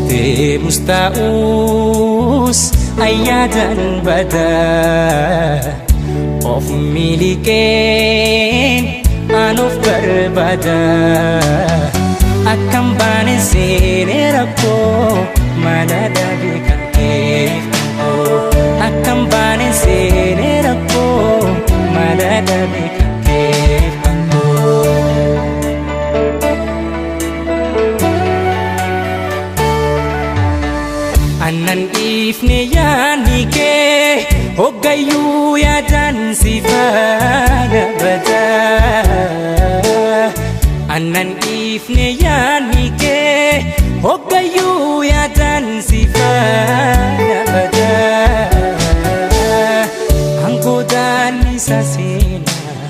Deemus ta'us ayyaadan badaa of miliqeen an of barbaada akkam baane seenee rakkoo mala dhabe kan keef akkam baane seenee rakkoo mala dhabe kan keef. Annan dhiifne yaadni kee hoggayyuu yaadaan si faana badaa. Annan dhiifne yaadni kee hoggayyuu yaadaan si faana badaa. Angoodaan isa seenaa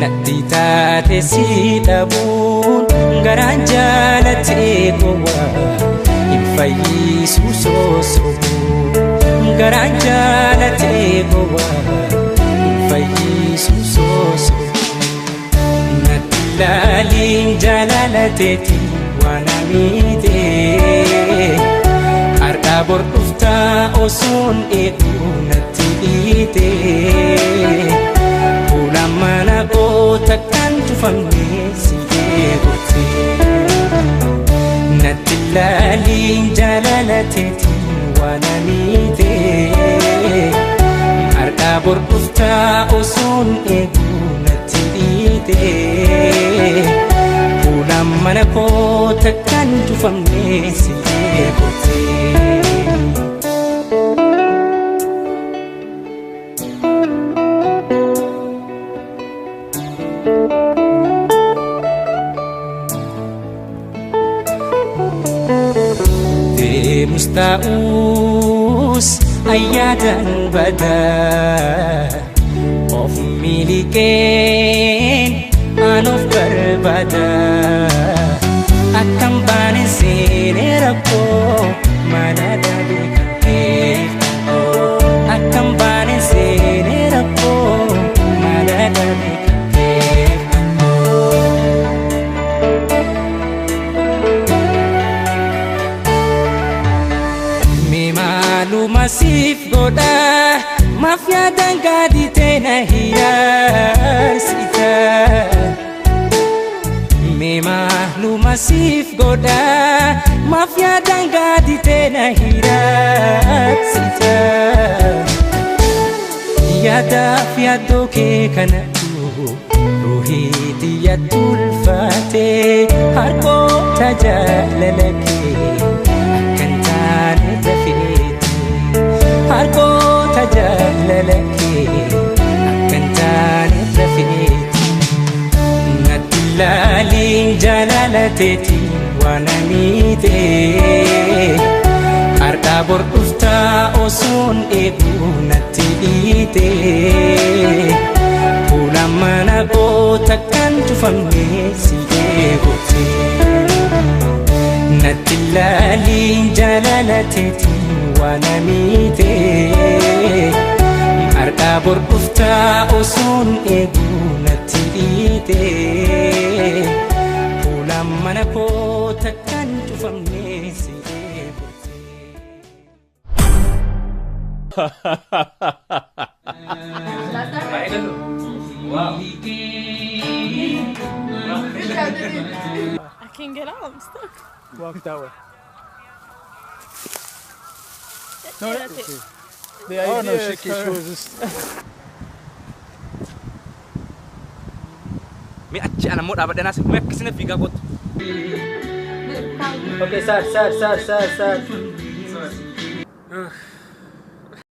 natti taate si dhabuun garaan jaalatee gowwaa. Fayyisu sosobu garaan jaalatee gowwaa fayyisu sosobu natti laaliin jaalalateeti waan amiitee har'aa bor dhuftaa osoon eeguu natti dhiitee fuula mana koo takkaan cufamne si eeguutee. Natti laaliin jaalalateeti waan amiitee har'aa bor dhuftaa osoon eeguu natti dhiitee fuula mana koo takkaan cufamne si eeguutee. Deemus ta'us ayyaadan badaa of miliqeen an of barbaada akkam baane seenee rakkoo mala dhabe kan keef akkam baane seenee rakkoo mala dhabe kan keef. Maaluma siif godha maaf yaadaan gaaditee na hiraarsita. Mee maaluma siif godha maaf yaadaan gaaditee na hiraarsita. Yaadaaf yaaddoo kee kanatu ruuhii xiyyaatti ulfaatee harkoota jaalala kee akkan taane dafeeti. Harkoota jaalala kee akkan taane rafeeti. Natti laaliin jaalalateeti waan amiitee har'aa bor dhuftaa osoon eeguu natti dhiitee fuula mana koo takkaan cufamne si eeguutee. Natti laaliin jaalalateeti waan amiitee har'aa bor dhuftaa osoon eeguu natti dhiitee fuula mana koo takkaan cufamne si eeguutee. I can't get out, I'm stuck. Walk that way. No, that's it. The idea oh, no, is she was just... Mi achi ana mo dhaabadhe naas mee akkasina fiigaa kottu. Okay, sir, sir, sir, sir, sir.